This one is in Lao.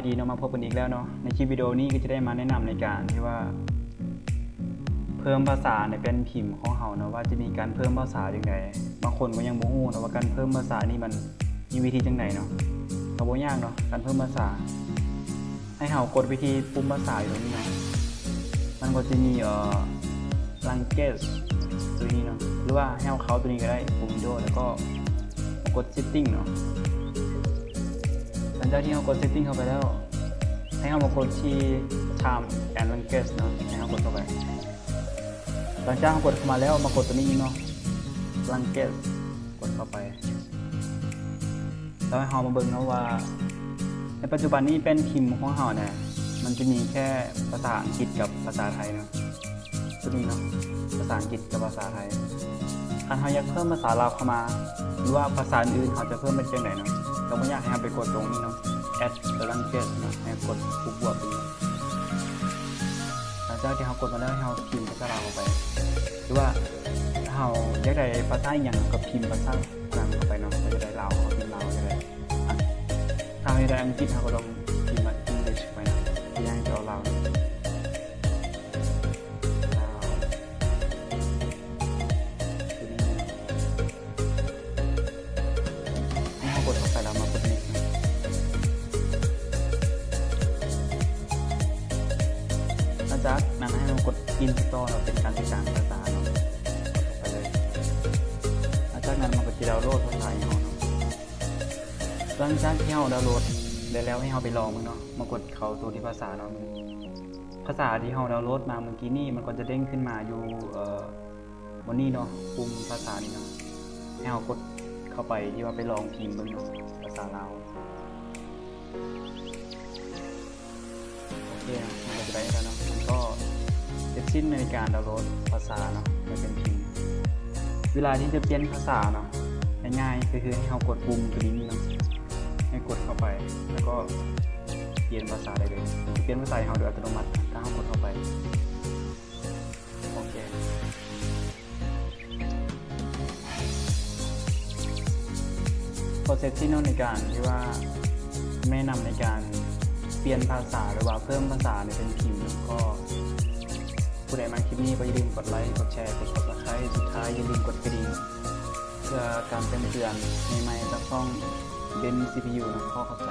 ດີເນາະ ມາພົບກັນອີກແລ້ວເນາະ. ໃນຄລິບວິດີໂອນີ້ກໍຈະໄດ້ມາແນະນຳໃນການທີ່ວ່າເພີ່ມພາສາໃນແປ້ນພິມຂອງເຮົາເນາະ ວ່າຈະມີການເພີ່ມພາສາຈັ່ງໃດ. ບາງຄົນກໍຍັງບໍ່ຮູ້ເນາະວ່າການເພີ່ມພາສານີ້ມັນມີວິທີຈັ່ງໃດເນາະ. ກໍບໍ່ຍາກເນາະ ການເພີ່ມພາສາ ໃຫ້ເຮົາກົດໄປທີ່ປຸ່ມພາສາຢູ່ຕົງນີ້ເນາະ. ມັນກໍຈະມີ ເອ່ອ language ຕົວນີ້ເນາະ ຫຼືວ່າໃຫ້ເຮົາເຂົ້າຕົວນີ້ກໍໄດ້ ປຸ່ມ Windows ແລ້ວກໍມາກົດ setting ເນາະ. ຫຼັງຈາກທີ່ເຮົາກົດ setting ເຂົ້າໄປແລ້ວ ໃຫ້ເຮົາມາກົດທີ່ time and language ເນາະ ໃຫ້ເຮົາກົດເຂົ້າໄປ. ຫຼັງຈາກເຮົາກົດເຂົ້າມາແລ້ວ ມາກົດຕົວນີ້ອີກເນາະ language ກົດເຂົ້າໄປ. ແລ້ວໃຫ້ເຮົາມາເບິ່ງເນາະວ່າ ໃນປັດຈຸບັນນີ້ແປ້ນພິມຂອງເຮົານະ ມັນຈະມີແຄ່ພາສາອັງກິດກັບພາສາໄທເນາະ. ຕົວນີ້ເນາະ ພາສາອັງກິດກັບພາສາໄທ. ຄັນເຮົາຢາກເພີ່ມພາສາລາວເຂົ້າມາ ຫຼືວ່າພາສາອື່ນໆ ເຮົາຈະເພີ່ມໄປຈັ່ງໃດເນາະ? ກໍບໍ່ຍາກ ໃຫ້ເຮົາໄປກົດຕົງນີ້ເນາະ add the language ເນາະ ໃຫ້ກົດບວກໆ ຕົງນີ້. ຫຼັງຈາກທີ່ເຮົາກົດມາແລ້ວ ໃຫ້ເຮົາພິມພາສາລາວເຂົ້າໄປ ຫຼືວ່າເຮົາຢາກໄດ້ພາສາອີ່ຫຍັງ ເຮົາກໍພິມພາສານັ້ນເຂົ້າໄປເນາະ. ເຮົາຢາກໄດ້ລາວ ເຮົາພິມລາວກໍໄດ້. ອ່ະ ຖ້າເຮົາຢາກໄດ້ອັງກິດ ເຮົາກໍຕ້ອງພິມວ່າ English ໄປເນາະ. ຕົວຢ່າງຈະເອົາລາວ ລາວ ຕົວນີ້ເນາະ. ໃຫ້ເຮົາກົດເຂົ້າໄປແລ້ວມາກົດ next ເນາະ. ຫຼັງຈາກນັ້ນໃຫ້ເຮົາກົດ install ເນາະ ເປັນການຕິດຕັ້ງພາສາເນາະ. ກົດເຂົ້າໄປເລີຍ. ຫຼັງຈາກນັ້ນມັນກໍຈະດາວໂຫຼດພາສາໃຫ້ເຮົາເນາະ. ຫຼັງຈາກທີ່ເຮົາດາວໂຫຼດໄດ້ແລ້ວ ໃຫ້ເຮົາໄປລອງເບິ່ງເນາະ. ມາກົດເຂົ້າໂຕທີ່ພາສາເນາະ. ພາສາທີ່ເຮົາດາວໂຫຼດມາເມື່ອກີ້ນີ້ ມັນກໍຈະເດັ້ງຂຶ້ນມາຢູ່ ເອ່ອ ບ່ອນນີ້ເນາະ ປຸ່ມພາສານີ້ເນາະ. ໃຫ້ເຮົາກົດເຂົ້າໄປທີ່ວ່າໄປລອງພິມເບິ່ງເນາະ ພາສາລາວ. ໂອເຄເນາະ ມັນກໍຈະໄດ້ແລ້ວເນາະ. ມັນກໍເສັດສິ້ນໃນການດາວໂຫຼດພາສາເນາະ ໄປເປັນພິມ. ເວລາທີ່ຈະປ່ຽນພາສາເນາະ ງ່າຍໆ ກໍຄືໃຫ້ເຮົາກົດປຸ່ມຕົວນີ້ເນາະ. ໃຫ້ກົດເຂົ້າໄປ ແລ້ວກໍປ່ຽນພາສາໄດ້ເລີຍ. ມັນຈະປ່ຽນພາສາໃຫ້ເຮົາໂດຍອັດຕະໂນມັດ ຖ້າເຮົາກົດເຂົ້າໄປ. ໂອເຄ process ທີ່ເນາະ ໃນການທີ່ວ່າແນະນຳໃນການປ່ຽນພາສາ ຫຼືວ່າເພີ່ມພາສາໃນແປ້ນພິມເນາະ. ກໍຜູ້ໃດມັກຄລິບນີ້ກໍຢ່າລືມກົດໄລ ກົດແຊ ກົດ Subscribe ສຸດທ້າຍຢ່າລືມກົດກະດິ່ງ ເພື່ອການແຈ້ງເຕືອນໃໝ່ໆ ຈາກຊ່ອງ Benz ຊີ ພີ ຢູ ເນາະ. ຂໍຂອບໃຈ.